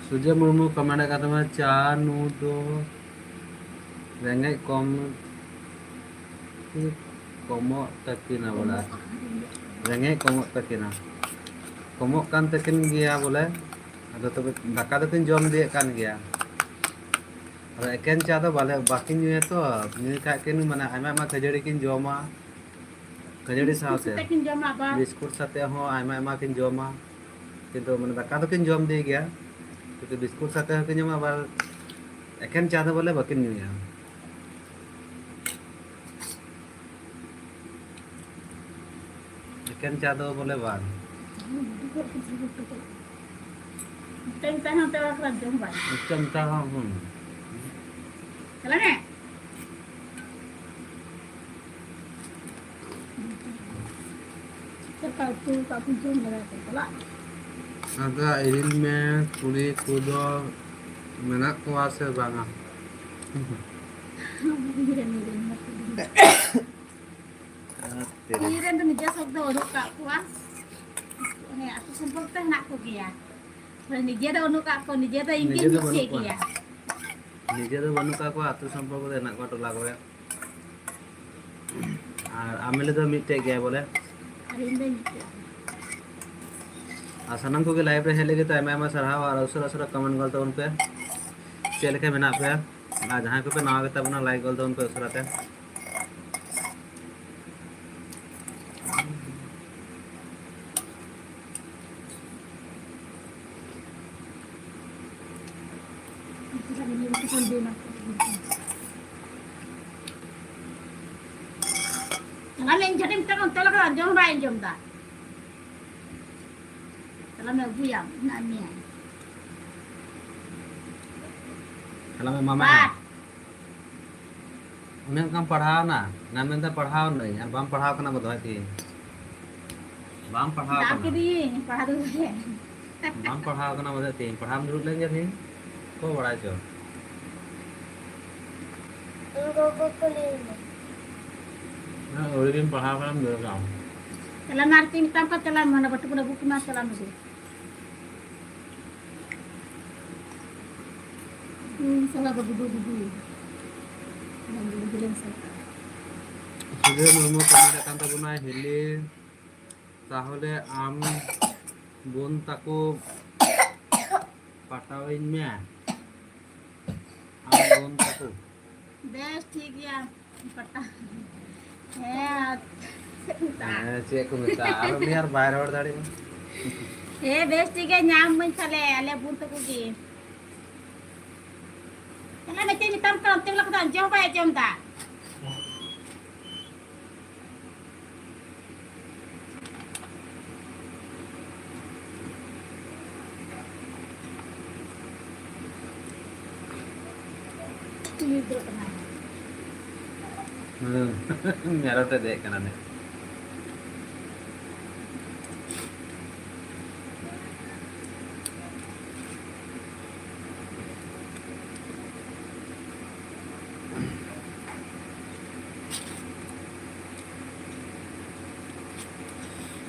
ᱥᱩᱡᱚᱭ ᱢᱩᱨᱢᱩ ᱠᱚᱢᱮᱱᱴ ᱟᱠᱟᱫ ᱛᱟᱢᱟ, ᱪᱟ ᱱᱩ ᱫᱚ ᱨᱮᱸᱜᱮᱡ ᱠᱚᱢ ᱠᱚᱢᱚᱜ ᱛᱟᱹᱠᱤᱱᱟ ᱵᱚᱞᱮ᱾ ᱨᱮᱸᱜᱮᱡ ᱠᱚᱢᱚᱜ ᱛᱟᱹᱠᱤᱱᱟ᱾ ᱠᱚᱢᱚᱜ ᱠᱟᱱ ᱛᱟᱹᱠᱤᱱ ᱜᱮᱭᱟ ᱵᱚᱞᱮ᱾ ᱟᱫᱚ ᱛᱚᱵᱮ ᱫᱟᱠᱟ ᱫᱚᱠᱤᱱ ᱡᱚᱢ ᱤᱫᱤᱭᱮᱫ ᱠᱟᱱ ᱜᱮᱭᱟ᱾ ᱮᱠᱮᱱ ᱪᱟ ᱫᱚ ᱵᱟᱞᱮ, ᱵᱟᱹᱠᱤᱱ ᱧᱩᱭᱟ ᱛᱚ᱾ ᱧᱩᱭ ᱠᱷᱟᱡ ᱠᱤᱱ, ᱢᱟᱱᱮ, ᱟᱭᱢᱟ ᱟᱭᱢᱟ ᱠᱷᱟᱹᱡᱟᱹᱲᱤ ᱠᱤᱱ ᱡᱚᱢᱟ, ᱠᱷᱟᱹᱡᱟᱹᱲᱤ ᱵᱤᱥᱠᱩᱴ ᱥᱟᱶᱛᱮ᱾ ᱥᱟᱛᱮ ᱠᱤᱱ ᱡᱚᱢᱟ ᱟᱵᱟᱨ᱾ ᱵᱤᱥᱠᱩᱴ ᱥᱟᱛᱮ ᱦᱚᱸ ᱟᱭᱢᱟ ᱟᱭᱢᱟ ᱠᱤᱱ ᱡᱚᱢᱟ, ᱠᱤᱱᱛᱩ, ᱢᱟᱱᱮ, ᱫᱟᱠᱟ ᱫᱚᱠᱤᱱ ᱡᱚᱢ ᱤᱫᱤᱭ ᱜᱮᱭᱟ, ᱠᱤᱱᱛᱩ ᱵᱤᱥᱠᱩᱴ ᱥᱟᱛᱮ ᱦᱚᱸᱠᱤᱱ ᱡᱚᱢᱟ, ᱟᱵᱟᱨ ᱮᱠᱮᱱ ᱪᱟ ᱫᱚ ᱵᱚᱞᱮ ᱵᱟᱹᱠᱤᱱ ᱧᱩᱭᱟ᱾ ᱮᱠᱮᱱ ᱪᱟ ᱫᱚ ᱵᱚᱞᱮ ᱵᱟᱝ᱾ ᱢᱤᱫᱴᱟᱝ ᱪᱟ ᱦᱚᱸ ᱛᱚ ᱵᱟᱠᱷᱨᱟ ᱡᱚᱢ ᱵᱟᱝ᱾ ᱢᱤᱫᱴᱟᱝ ᱪᱟ ᱦᱚᱸ, ᱦᱩᱸ᱾ ᱪᱟᱞᱟᱜ ᱢᱮ᱾ ᱪᱮᱫ ᱞᱮᱠᱟ ᱩᱛᱩ ᱠᱟᱜ ᱠᱚ ᱡᱚᱢ ᱵᱟᱲᱟ ᱠᱚ ᱪᱟᱞᱟᱜ? ᱟᱫᱚ ᱤᱨᱤᱞ ᱢᱮ, ᱠᱩᱲᱤ ᱠᱚᱫᱚ ᱢᱮᱱᱟᱜ ᱠᱚᱣᱟ ᱥᱮ ᱵᱟᱝᱟ? ᱤᱨᱤᱞ ᱢᱮ, ᱤᱨᱤᱞ ᱢᱮ᱾ ᱟᱨ ᱛᱮᱨᱮ᱾ ᱤᱧ ᱨᱮᱱ ᱫᱚ ᱱᱤᱡᱮ ᱥᱚᱵ ᱫᱚ ᱵᱟᱹᱱᱩᱜ ᱠᱟᱜ ᱠᱚᱣᱟ᱾ ᱦᱮᱸ, ᱟᱹᱛᱩ ᱥᱚᱢᱯᱚᱨᱠ ᱛᱮ ᱦᱮᱱᱟᱜ ᱠᱚᱜᱮᱭᱟ᱾ ᱱᱤᱡᱮ ᱫᱚ ᱵᱟᱹᱱᱩᱜ ᱠᱟᱜ ᱠᱚᱣᱟ, ᱱᱤᱡᱮ ᱫᱚ ᱤᱧ ᱜᱮ ᱱᱤᱡᱮ ᱫᱚ ᱢᱤᱫᱴᱮᱡ ᱵᱟᱹᱱᱩᱜ ᱠᱚᱣᱟ᱾ ᱜᱮᱭᱟ᱾ ᱱᱤᱡᱮ ᱫᱚ ᱵᱟᱹᱱᱩᱜ ᱠᱟᱜ ᱠᱚᱣᱟ, ᱟᱹᱛᱩ ᱥᱚᱢᱯᱚᱨᱠ ᱫᱚ ᱦᱮᱱᱟᱜ ᱠᱚᱣᱟ ᱴᱚᱞᱟ ᱠᱚᱨᱮ᱾ ᱟᱨ ᱟᱢᱮᱞᱮ ᱫᱚ ᱢᱤᱫᱴᱮᱡ ᱜᱮᱭᱟᱭ ᱵᱚᱞᱮ᱾ ᱟᱨ ᱤᱧ ᱫᱚ ᱢᱤᱫᱴᱮᱡ᱾ ᱟᱨ ᱥᱟᱱᱟᱢ ᱠᱚᱜᱮ live ᱨᱮ ᱦᱮᱡ ᱞᱟᱹᱜᱤᱫ ᱛᱮ ᱟᱭᱢᱟ ᱟᱭᱢᱟ ᱥᱟᱨᱦᱟᱣ ᱟᱨ ᱩᱥᱟᱹᱨᱟ ᱩᱥᱟᱹᱨᱟ comment ᱜᱚᱫ ᱛᱟᱵᱚᱱ ᱯᱮ᱾ ᱪᱮᱫ ᱞᱮᱠᱟ ᱢᱮᱱᱟᱜ ᱯᱮᱭᱟ? ᱟᱨ ᱡᱟᱦᱟᱸᱭ ᱠᱚᱯᱮ ᱱᱟᱣᱟ ᱜᱮᱛᱟ ᱵᱚᱱᱟ, like ᱜᱚᱫ ᱛᱟᱵᱚᱱ ᱯᱮ ᱩᱥᱟᱹᱨᱟ ᱛᱮ᱾ ᱟᱞᱮ ᱤᱧ ᱴᱷᱮᱱ ᱢᱤᱫᱴᱟᱝ ᱚᱱᱛᱮ ᱞᱮᱠᱟ ᱟᱸᱡᱚᱢ ᱦᱚᱸ ᱵᱟᱭ ᱟᱸᱡᱚᱢ ᱮᱫᱟ᱾ ᱪᱟᱞᱟᱜ ᱢᱮ, ᱟᱹᱜᱩᱭᱟᱢ, ᱦᱮᱱᱟᱜ ᱢᱮᱭᱟ᱾ ᱪᱟᱞᱟᱜ ᱢᱮ, ᱢᱟᱢᱟ ᱵᱟᱥ᱾ ᱴᱷᱮᱱ᱾ ᱩᱱᱟᱹᱜ ᱜᱟᱱ ᱯᱟᱲᱦᱟᱣᱱᱟ, ᱚᱱᱟ ᱢᱮᱱᱫᱟ ᱯᱟᱲᱦᱟᱣ ᱱᱟᱹᱧ, ᱟᱨ ᱵᱟᱢ ᱯᱟᱲᱦᱟᱣ ᱠᱟᱱᱟ ᱵᱚᱫᱷᱚᱭ ᱛᱮᱦᱮᱧ᱾ ᱵᱟᱢ ᱯᱟᱲᱦᱟᱣ ᱫᱟᱜ ᱠᱟᱱᱟ᱾ ᱠᱤᱫᱤᱧ, ᱯᱟᱲᱦᱟᱣ ᱫᱚ ᱵᱟᱝ᱾ ᱵᱟᱢ ᱯᱟᱲᱦᱟᱣ ᱠᱟᱱᱟ ᱵᱚᱫᱷᱚᱭ ᱛᱮᱦᱮᱧ᱾ ᱯᱟᱲᱦᱟᱣ ᱫᱩᱲᱩᱵ ᱞᱮᱱ ᱜᱮ ᱛᱮᱦᱮᱧ᱾ ᱠᱚ ᱵᱟᱲᱟᱭ ᱪᱚ᱾ ᱤᱧ ᱜᱚᱜᱚ ᱠᱩᱞᱤᱭᱮᱢᱮ᱾ ᱦᱮᱸ, ᱟᱹᱣᱲᱤ ᱜᱮᱢ ᱯᱟᱲᱦᱟᱣ ᱠᱟᱱᱟ, ᱫᱟᱹᱲ ᱠᱟᱜ ᱟᱢ᱾ ᱪᱟᱞᱟᱜ ᱢᱮ, ᱟᱨ ᱪᱮᱫ ᱤᱧ ᱢᱮᱛᱟᱢ ᱠᱟᱱ, ᱪᱟᱞᱟᱜ ᱢᱮ, ᱚᱱᱟ ᱵᱟᱹᱴᱩ ᱠᱚᱞᱮ ᱟᱹᱜᱩ ᱠᱤᱱᱟ, ᱪᱟᱞᱟᱜ ᱢᱮ ᱫᱩ᱾ ᱦᱩᱸ, ᱥᱟᱞᱟ ᱫᱚ ᱜᱩᱰᱩ, ᱜᱩᱰᱩ᱾ ᱵᱟᱝ, ᱜᱩᱰᱩ ᱫᱚ ᱵᱟᱝ ᱥᱟᱞᱟ᱾ ᱥᱩᱫᱷᱤᱨ ᱢᱩᱨᱢᱩ comment ᱠᱟᱱ ᱛᱟᱵᱚᱱᱟᱭ, ᱦᱤᱞᱤ, ᱛᱟᱦᱚᱞᱮ ᱟᱢ ᱵᱳᱱ ᱛᱟᱠᱚ ᱯᱟᱴᱟᱣᱤᱧ ᱢᱮ᱾ ᱵᱚᱱ ᱛᱟᱠᱚ᱾ ᱵᱮᱥ, ᱴᱷᱤᱠ ᱜᱮᱭᱟ᱾ ᱯᱟᱴᱟ᱾ ᱦᱮᱸ, ᱟᱨ ᱪᱮᱫ ᱠᱚ ᱢᱮᱛᱟᱜᱼᱟ? ᱦᱮᱸ, ᱪᱮᱫ ᱠᱚ ᱢᱮᱛᱟᱜᱼᱟ? ᱟᱨ ᱩᱱᱤ ᱟᱨ ᱵᱟᱭ ᱨᱚᱲ ᱫᱟᱲᱮᱭᱟᱜᱼᱟ᱾ ᱦᱮᱸ, ᱵᱮᱥ, ᱴᱷᱤᱠ ᱜᱮᱭᱟ, ᱧᱟᱢ ᱢᱟᱹᱧ ᱛᱟᱦᱞᱮ, ᱟᱞᱮ ᱵᱩᱱ ᱛᱟᱠᱚ ᱜᱮ᱾ ᱪᱟᱞᱟᱜ ᱢᱮ, ᱪᱮᱫ ᱢᱮᱛᱟᱢ ᱠᱟᱱᱟ? ᱚᱱᱛᱮ ᱵᱮᱞᱟ ᱠᱚᱫᱚ ᱟᱸᱡᱚᱢ ᱵᱟᱭ ᱟᱸᱡᱚᱢ ᱫᱟ᱾ ᱦᱩᱸ᱾ ᱢᱮᱨᱚᱢ ᱴᱷᱮᱡ ᱫᱮᱡ ᱠᱟᱱᱟ ᱱᱮ᱾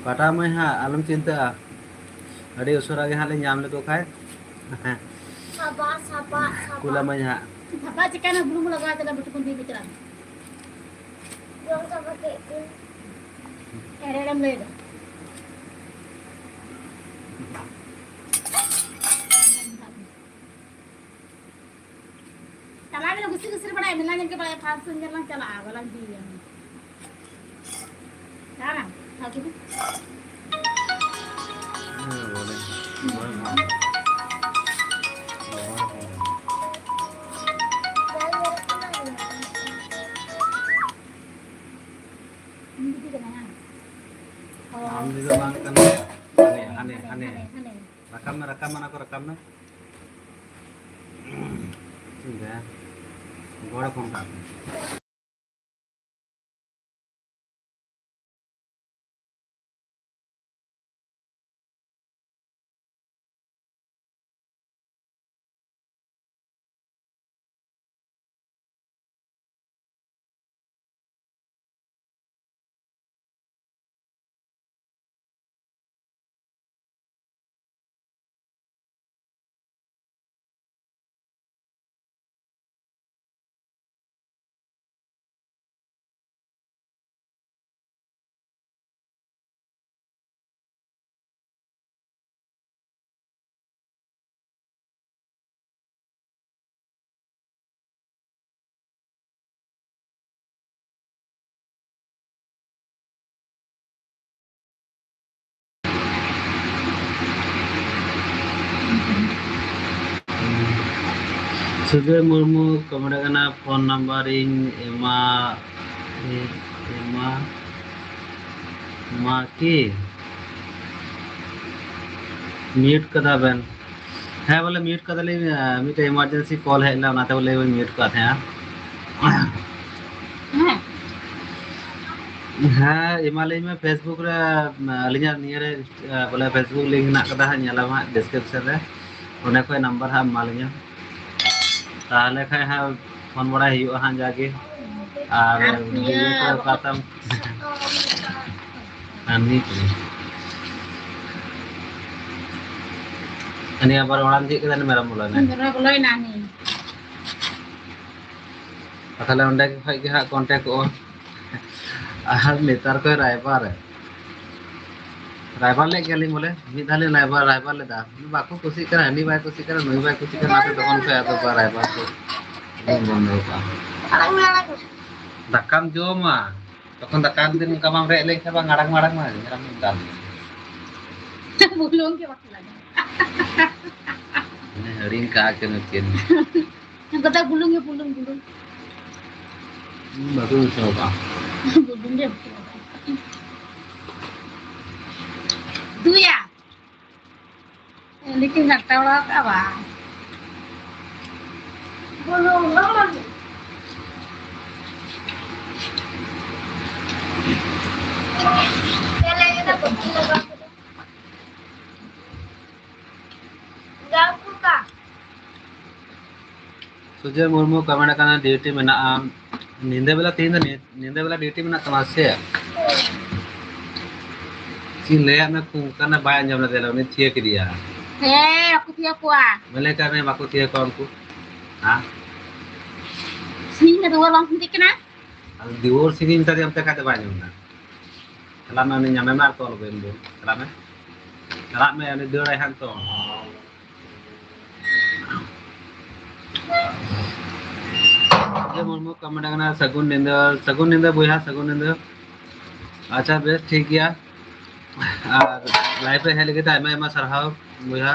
ᱯᱟᱴᱟ ᱢᱟᱹᱭ ᱦᱟᱸᱜ ᱟᱞᱚᱢ ᱪᱤᱱᱛᱟᱹᱜᱼᱟ, ᱟᱹᱰᱤ ᱩᱥᱟᱹᱨᱟ ᱜᱮ ᱦᱟᱸᱜ ᱞᱮ ᱧᱟᱢ ᱞᱮᱠᱚ ᱠᱷᱟᱡ᱾ ᱥᱟᱵᱟ, ᱥᱟᱵᱟ, ᱥᱟᱵᱟ᱾ ᱠᱩᱞᱟᱢᱟᱹᱧ ᱦᱟᱸᱜ᱾ ᱥᱟᱵᱟ ᱪᱤᱠᱟᱹᱱᱟ ᱵᱩᱞᱩᱝ ᱞᱟᱜᱟᱣ ᱠᱟᱫᱟ ᱵᱟᱹᱴᱩ ᱠᱚ ᱫᱤ ᱵᱤᱪᱨᱟ᱾ ᱡᱚᱢ ᱥᱟᱵᱟ ᱠᱮᱫ ᱜᱮ᱾ ᱮᱲᱮ ᱮᱲᱮᱢ ᱞᱟᱹᱭ ᱫᱟ᱾ ᱪᱟᱞᱟᱣ ᱢᱮ, ᱜᱩᱥᱤ ᱜᱩᱥᱤ ᱵᱟᱲᱟᱭ ᱢᱮ, ᱞᱟᱝ ᱧᱮᱞ ᱠᱮᱫ ᱵᱟᱲᱟᱭᱟ, ᱯᱷᱟᱥ ᱥᱮᱱ ᱧᱮᱞ ᱞᱟᱝ ᱪᱟᱞᱟᱜᱼᱟ, ᱵᱟᱞᱟᱝ ᱤᱫᱤᱭᱮᱭᱟ᱾ ᱫᱟᱬᱟ, ᱵᱷᱟᱜᱤ ᱫᱚ᱾ ᱦᱮᱸ, ᱵᱚᱞᱮ᱾ ᱵᱚᱞᱮ᱾ ᱩᱱᱤ ᱫᱤᱫᱤ ᱠᱟᱱᱟᱭ, ᱦᱟᱝ? ᱚ᱾ ᱟᱢ ᱫᱤᱫᱤ ᱵᱟᱝ ᱠᱟᱱᱟ᱾ ᱦᱟᱱᱮ, ᱦᱟᱱᱮ, ᱦᱟᱱᱮ᱾ ᱦᱟᱱᱮ, ᱦᱟᱱᱮ᱾ ᱨᱟᱠᱟᱵ ᱢᱮ, ᱨᱟᱠᱟᱵ ᱢᱮ, ᱚᱱᱟ ᱠᱚ ᱨᱟᱠᱟᱵ ᱢᱮ᱾ ᱪᱮᱫ ᱮᱢ ᱞᱟᱹᱭᱟ? ᱜᱚᱲ ᱯᱷᱳᱱ ᱠᱟᱜ ᱢᱮ᱾ ᱥᱩᱡᱚᱭ ᱢᱩᱨᱢᱩ ᱠᱚᱢᱮᱱᱴ ᱠᱟᱱᱟ, ᱯᱷᱳᱱ ᱱᱟᱢᱵᱟᱨ ᱤᱧ ᱮᱢᱟ, ᱮᱢᱟ, ᱮᱢᱟ ᱠᱤ? ᱢᱤᱭᱩᱴ ᱠᱟᱫᱟ ᱵᱮᱱ? ᱦᱮᱸ, ᱵᱚᱞᱮ ᱢᱤᱭᱩᱴ ᱠᱟᱫᱟᱞᱤᱧ, ᱢᱤᱫᱴᱮᱡ ᱤᱢᱟᱨᱡᱮᱱᱥᱤ ᱠᱚᱞ ᱦᱮᱡ ᱞᱮᱱᱟ, ᱚᱱᱟᱛᱮ ᱵᱚᱞᱮ ᱢᱤᱭᱩᱴ ᱠᱟᱫ ᱛᱟᱦᱮᱸᱜᱼᱟ᱾ ᱦᱮᱸ, ᱮᱢᱟᱞᱤᱧ ᱢᱮ ᱯᱷᱮᱥᱵᱩᱠ ᱨᱮ, ᱟᱹᱞᱤᱧᱟᱜ ᱱᱤᱭᱟᱹ ᱨᱮ, ᱵᱚᱞᱮ ᱯᱷᱮᱥᱵᱩᱠ ᱞᱤᱝᱠ ᱦᱮᱱᱟᱜ ᱠᱟᱫᱟ ᱦᱟᱸᱜ, ᱧᱮᱞᱟᱢ ᱦᱟᱸᱜ ᱰᱤᱥᱠᱨᱤᱯᱥᱚᱱ ᱨᱮ, ᱚᱸᱰᱮ ᱠᱷᱚᱡ ᱱᱟᱢᱵᱟᱨ ᱦᱟᱸᱜ ᱮᱢᱟᱞᱤᱧᱟ᱾ ᱛᱟᱦᱞᱮ ᱠᱷᱟᱡ ᱦᱟᱸᱜ ᱯᱷᱳᱱ ᱵᱟᱲᱟᱭ ᱦᱩᱭᱩᱜᱼᱟ ᱦᱟᱸᱜ ᱡᱟᱜᱮ᱾ ᱟᱨ ᱟᱨ ᱤᱭᱟᱹ ᱠᱚ ᱚᱠᱟ ᱛᱟᱢ? ᱟᱨ ᱱᱤᱭᱟᱹ ᱠᱚ᱾ ᱟᱨ ᱱᱤᱭᱟᱹ ᱟᱵᱟᱨ ᱚᱲᱟᱜ ᱮᱢ ᱪᱮᱫ ᱠᱮᱫᱟ, ᱢᱮᱨᱚᱢ ᱵᱚᱞᱚᱭᱮᱱᱟ᱾ ᱢᱮᱨᱚᱢ ᱵᱚᱞᱚᱭᱮᱱᱟ ᱱᱤᱭᱟᱹ᱾ ᱟᱨ ᱛᱟᱦᱞᱮ ᱚᱸᱰᱮ ᱠᱷᱚᱡ ᱜᱮ ᱦᱟᱸᱜ ᱠᱚᱱᱴᱮᱠᱴᱚᱜᱼᱟ᱾ ᱟᱨ ᱱᱮᱛᱟᱨ ᱠᱚ ᱨᱟᱭᱵᱟᱨ, ᱨᱟᱭᱵᱟᱨ ᱞᱮᱫ ᱜᱮᱭᱟᱞᱤᱧ ᱵᱚᱞᱮ, ᱢᱤᱫ ᱫᱷᱟᱣ ᱞᱤᱧ ᱨᱟᱭᱵᱟᱨ, ᱨᱟᱭᱵᱟᱨ ᱞᱮᱫᱟ᱾ ᱵᱟᱠᱚ ᱠᱩᱥᱤᱜ ᱠᱟᱱᱟ, ᱦᱟᱹᱱᱤ ᱵᱟᱭ ᱠᱩᱥᱤᱜ ᱠᱟᱱᱟ, ᱱᱩᱭ ᱵᱟᱭ ᱠᱩᱥᱤᱜ ᱠᱟᱱᱟ, ᱚᱱᱟᱛᱮ ᱛᱚᱠᱷᱚᱱ ᱠᱷᱚᱡ ᱟᱫᱚ ᱵᱟ ᱨᱟᱭᱵᱟᱨ ᱠᱚ ᱞᱤᱧ ᱵᱚᱱᱫᱚ ᱠᱟᱜᱼᱟ᱾ ᱫᱟᱠᱟᱢ ᱡᱚᱢᱟ, ᱛᱚᱠᱷᱚᱱ ᱫᱟᱠᱟ ᱡᱩᱫᱤ ᱱᱚᱝᱠᱟ ᱵᱟᱢ ᱨᱮᱡ ᱞᱮᱱᱠᱷᱟᱱ ᱵᱟᱝ ᱟᱲᱟᱝ ᱢᱟᱲᱟᱝ ᱢᱟ ᱢᱮᱨᱚᱢ ᱫᱟᱞ᱾ ᱵᱩᱞᱩᱝ ᱜᱮ ᱵᱟᱠᱚ ᱞᱟᱜᱟᱣᱟ᱾ ᱦᱟᱹᱲᱤᱧ ᱠᱟᱜᱼᱟ ᱠᱤᱱ ᱱᱩᱠᱤᱱ᱾ ᱜᱚᱴᱟ ᱵᱩᱞᱩᱝ ᱜᱮ ᱵᱩᱞᱩᱝ, ᱵᱩᱞᱩᱝ᱾ ᱵᱟᱠᱚ ᱢᱮᱥᱟᱣ ᱠᱟᱜᱼᱟ᱾ ᱵᱩᱞᱩᱝ ᱜᱮ ᱵᱟᱠᱚ ᱞᱟᱜᱟᱣᱟ᱾ ᱫᱩᱭᱟ᱾ ᱞᱮᱠᱤᱱ ᱜᱷᱟᱴᱟ ᱵᱟᱲᱟ ᱠᱟᱜᱼᱟ ᱵᱟᱝ᱾ ᱵᱩᱞᱩᱝ ᱫᱚ ᱵᱟᱹᱱᱩᱜ᱾ ᱥᱩᱡᱚᱭ ᱢᱩᱨᱢᱩ ᱠᱚᱢᱮᱱᱴ ᱠᱟᱱᱟ, ᱰᱤᱭᱩᱴᱤ ᱢᱮᱱᱟᱜᱼᱟ᱾ ᱧᱤᱫᱟᱹ ᱵᱮᱞᱟ, ᱛᱮᱦᱮᱧ ᱫᱚ ᱧᱤ-, ᱧᱤᱫᱟᱹ ᱵᱮᱞᱟ ᱰᱤᱭᱩᱴᱤ ᱢᱮᱱᱟᱜ ᱛᱟᱢᱟ ᱥᱮ? ᱪᱮᱫ ᱤᱧ ᱞᱟᱹᱭᱟᱫ ᱢᱮ, ᱚᱱᱠᱟᱱᱟᱜ ᱵᱟᱭ ᱟᱸᱡᱚᱢ ᱞᱮᱫᱟ, ᱩᱱᱤ ᱛᱷᱤᱭᱟᱹ ᱠᱮᱫᱮᱭᱟ᱾ ᱦᱮᱸ, ᱵᱟᱠᱚ ᱛᱷᱤᱭᱟᱹ ᱠᱚᱣᱟ᱾ ᱢᱮᱱ ᱞᱮᱠᱷᱟᱱ ᱵᱟᱠᱚ ᱛᱷᱤᱭᱟᱹ ᱠᱚᱣᱟ ᱩᱱᱠᱩ᱾ ᱦᱮᱸ? ᱥᱤᱧ ᱫᱚ ᱫᱩᱣᱟᱹᱨ ᱵᱟᱝ ᱠᱷᱩᱱᱴᱤ ᱠᱟᱱᱟ? ᱟᱫᱚ ᱫᱩᱣᱟᱹᱨ ᱥᱤᱧ ᱢᱮᱛᱟ ᱫᱮᱭᱟ, ᱚᱱᱛᱮ ᱠᱷᱟᱡ ᱫᱚ ᱵᱟᱭ ᱟᱸᱡᱚᱢ ᱮᱫᱟ᱾ ᱪᱟᱞᱟᱜ ᱢᱮ, ᱩᱱᱤ ᱧᱟᱢᱮ ᱢᱮ ᱟᱨ ᱛᱚᱞ ᱟᱹᱜᱩᱭᱮᱢ ᱫᱚ᱾ ᱪᱟᱞᱟᱜ ᱢᱮ᱾ ᱪᱟᱞᱟᱜ ᱢᱮ, ᱩᱱᱤ ᱫᱟᱹᱲᱟᱭ ᱦᱟᱸᱜ ᱱᱤᱛᱚᱜ᱾ ᱥᱩᱡᱚᱭ ᱢᱩᱨᱢᱩ ᱠᱚᱢᱮᱱᱴ ᱠᱟᱱᱟ, "ᱥᱟᱹᱜᱩᱱ ᱧᱤᱫᱟᱹ, ᱥᱟᱹᱜᱩᱱ ᱧᱤᱫᱟᱹ ᱵᱚᱭᱦᱟ, ᱥᱟᱹᱜᱩᱱ ᱧᱤᱫᱟᱹ᱾" ᱟᱪᱪᱷᱟ, ᱵᱮᱥ, ᱴᱷᱤᱠ ᱜᱮᱭᱟ᱾ ᱟᱨ ᱞᱟᱭᱤᱵᱷ ᱨᱮ ᱦᱮᱡ ᱞᱟᱹᱜᱤᱫ ᱛᱮ ᱟᱭᱢᱟ ᱟᱭᱢᱟ ᱥᱟᱨᱦᱟᱣ ᱵᱚᱭᱦᱟ᱾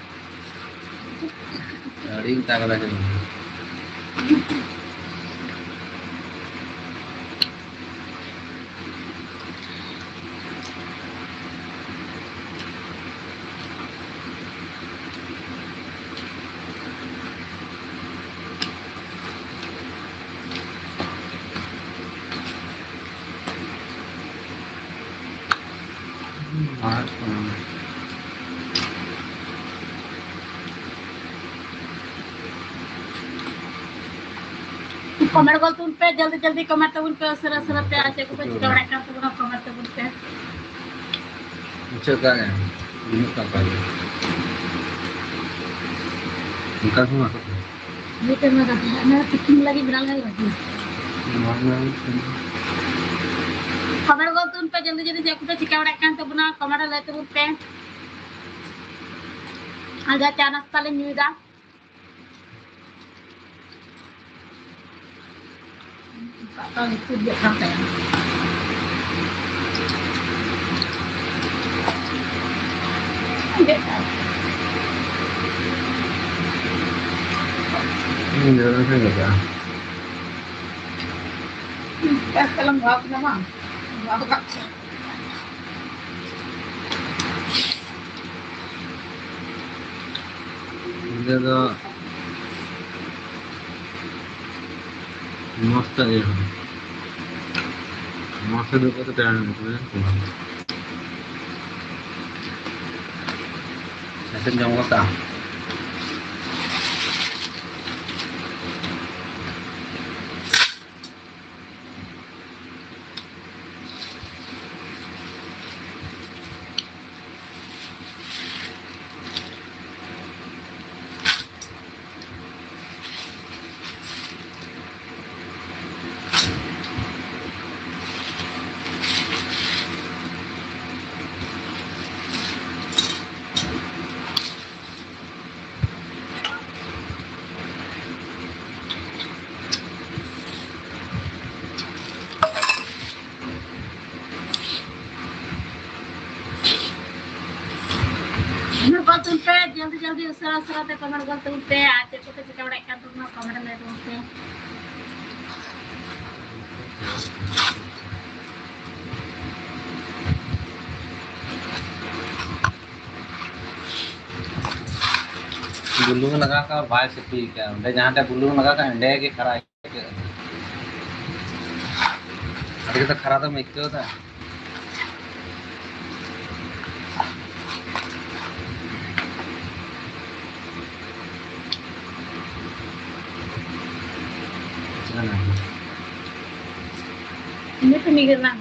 ᱟᱹᱰᱤ ᱛᱟᱜᱲᱟ ᱜᱮ᱾ ᱠᱚᱢᱮᱱᱴ ᱜᱚᱫ ᱛᱟᱵᱚᱱ ᱯᱮ, ᱡᱚᱞᱫᱤ ᱡᱚᱞᱫᱤ ᱠᱚᱢᱮᱱᱴ ᱛᱟᱵᱚᱱ ᱯᱮ, ᱩᱥᱟᱹᱨᱟ ᱩᱥᱟᱹᱨᱟ ᱛᱮ᱾ ᱟᱨ ᱪᱮᱫ ᱠᱚᱯᱮ ᱪᱤᱠᱟᱹ ᱵᱟᱲᱟᱭᱮᱫ ᱠᱟᱱ ᱛᱟᱵᱚᱱᱟ, ᱠᱚᱢᱮᱱᱴ ᱛᱟᱵᱚᱱ ᱯᱮ᱾ ᱢᱩᱪᱟᱹᱫ ᱠᱟᱜ ᱜᱮ, ᱵᱟᱹᱱᱩᱜ ᱠᱟᱜ ᱠᱚᱣᱟ᱾ ᱚᱱᱠᱟ ᱠᱚ ᱢᱟ ᱠᱚ᱾ ᱢᱤᱫᱴᱮᱱ ᱢᱟ ᱠᱟᱛᱷᱟ, ᱚᱱᱟ ᱛᱤᱠᱤᱱ ᱞᱟᱹᱜᱤᱫ ᱵᱮᱱᱟᱣ ᱞᱮᱠᱷᱟᱱ ᱵᱷᱟᱜᱤ᱾ ᱱᱚᱣᱟ ᱢᱟ ᱠᱚᱢᱮᱱᱴ ᱜᱚᱫ ᱛᱟᱵᱚᱱ ᱯᱮ, ᱡᱚᱞᱫᱤ ᱡᱚᱞᱫᱤ ᱪᱮᱫ ᱠᱚᱯᱮ ᱪᱤᱠᱟᱹ ᱵᱟᱲᱟᱭᱮᱫ ᱠᱟᱱ ᱛᱟᱵᱚᱱᱟ, ᱠᱚᱢᱮᱱᱴ ᱨᱮ ᱞᱟᱹᱭ ᱛᱟᱵᱚᱱ ᱯᱮ᱾ ᱟᱨ ᱡᱟ ᱪᱟ ᱱᱟᱥᱛᱟ ᱞᱮ ᱧᱩᱭᱮᱫᱟ᱾ ᱫᱟᱠᱟ ᱩᱛᱩ ᱜᱮᱫ ᱠᱟᱱ ᱛᱟᱭᱟ᱾ ᱦᱩᱸ, ᱡᱚᱨᱚ ᱠᱟᱱ ᱜᱮᱭᱟ᱾ ᱦᱩᱸ, ᱜᱮᱥ ᱛᱟᱞᱟᱝ ᱵᱷᱟᱵᱽ ᱱᱟ ᱵᱟᱝ? ᱵᱷᱟᱵᱽ ᱠᱟᱜ ᱪᱚ᱾ ᱧᱤᱫᱟᱹ ᱫᱚ ᱢᱚᱡᱽ ᱛᱮ ᱤᱭᱟᱹ ᱠᱟᱱᱟ᱾ ᱢᱚᱡᱽ ᱛᱮ ᱫᱩᱲᱩᱵ ᱠᱟᱛᱮ ᱯᱮᱲᱟ ᱧᱮᱞ ᱠᱚ ᱦᱩᱭᱩᱜ ᱠᱟᱱᱟ᱾ ᱥᱮᱥᱮᱱ ᱡᱚᱢ ᱜᱚᱫ ᱠᱟᱜᱼᱟ᱾ ᱠᱚᱢᱮᱱᱴ ᱜᱚᱫ ᱛᱟᱵᱚᱱ ᱯᱮ, ᱡᱚᱞᱫᱤ ᱡᱚᱞᱫᱤ ᱩᱥᱟᱹᱨᱟ ᱩᱥᱟᱹᱨᱟ ᱛᱮ ᱠᱚᱢᱮᱱᱴ ᱜᱚᱫ ᱛᱟᱵᱚᱱ ᱯᱮ, ᱟᱨ ᱪᱮᱫ ᱠᱚᱯᱮ ᱪᱤᱠᱟᱹ ᱵᱟᱲᱟᱭᱮᱫ ᱠᱟᱱ ᱛᱟᱵᱚᱱᱟ, ᱠᱚᱢᱮᱱᱴ ᱨᱮ ᱞᱟᱹᱭ ᱛᱟᱵᱚᱱ ᱯᱮ᱾ ᱵᱩᱞᱩᱝ ᱞᱟᱜᱟᱣ ᱠᱟᱜ ᱵᱟᱭ ᱥᱤᱯᱤ ᱠᱟᱜ, ᱚᱸᱰᱮ ᱡᱟᱦᱟᱸ ᱴᱷᱮᱡ ᱵᱩᱞᱩᱝ ᱞᱟᱜᱟᱣ ᱠᱟᱜ ᱚᱸᱰᱮ ᱜᱮ ᱠᱷᱟᱨᱟ ᱟᱹᱭᱠᱟᱹᱜ ᱠᱟᱱᱟ᱾ ᱟᱹᱰᱤ ᱠᱟᱛᱮ ᱠᱷᱟᱨᱟ ᱫᱚᱢ ᱟᱹᱭᱠᱟᱹᱣ ᱫᱟ? ᱤᱱᱟᱹ ᱛᱮ ᱢᱤᱫ ᱜᱷᱟᱹᱲᱤᱡ ᱞᱟᱝ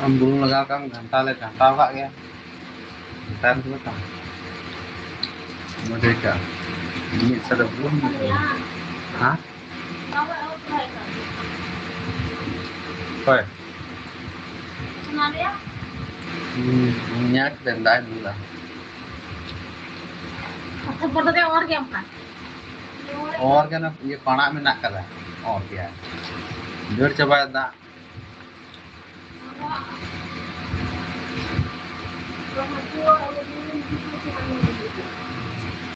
ᱟᱢ ᱵᱩᱞᱩᱝ ᱞᱟᱜᱟᱣ ᱠᱟᱜ ᱟᱢ, ᱜᱷᱟᱱᱴᱟ ᱞᱮ ᱜᱷᱟᱱᱴᱟᱣ ᱠᱟᱜ ᱜᱮ᱾ ᱜᱷᱟᱱᱴᱟ ᱨᱮ ᱫᱚ ᱵᱟᱝ᱾ ᱢᱚᱡᱽ ᱟᱹᱭᱠᱟᱹᱜᱼᱟ᱾ ᱢᱤᱫ ᱥᱟᱞᱮ ᱵᱩᱞᱩᱝ᱾ ᱦᱮᱸ? ᱚᱠᱚᱭ? ᱦᱩᱸ, ᱧᱮᱞ ᱠᱮᱫᱟᱹᱧ, ᱫᱟᱜ ᱮ ᱫᱩᱞᱟ᱾ ᱚᱨ ᱜᱮ ᱚᱱᱟ ᱤᱭᱟᱹ ᱯᱟᱲᱟᱜ ᱢᱮᱱᱟᱜ ᱠᱟᱫᱟ, ᱚᱨ ᱜᱮ᱾ ᱫᱟᱹᱲ ᱪᱟᱵᱟᱭᱟ ᱫᱟᱜ᱾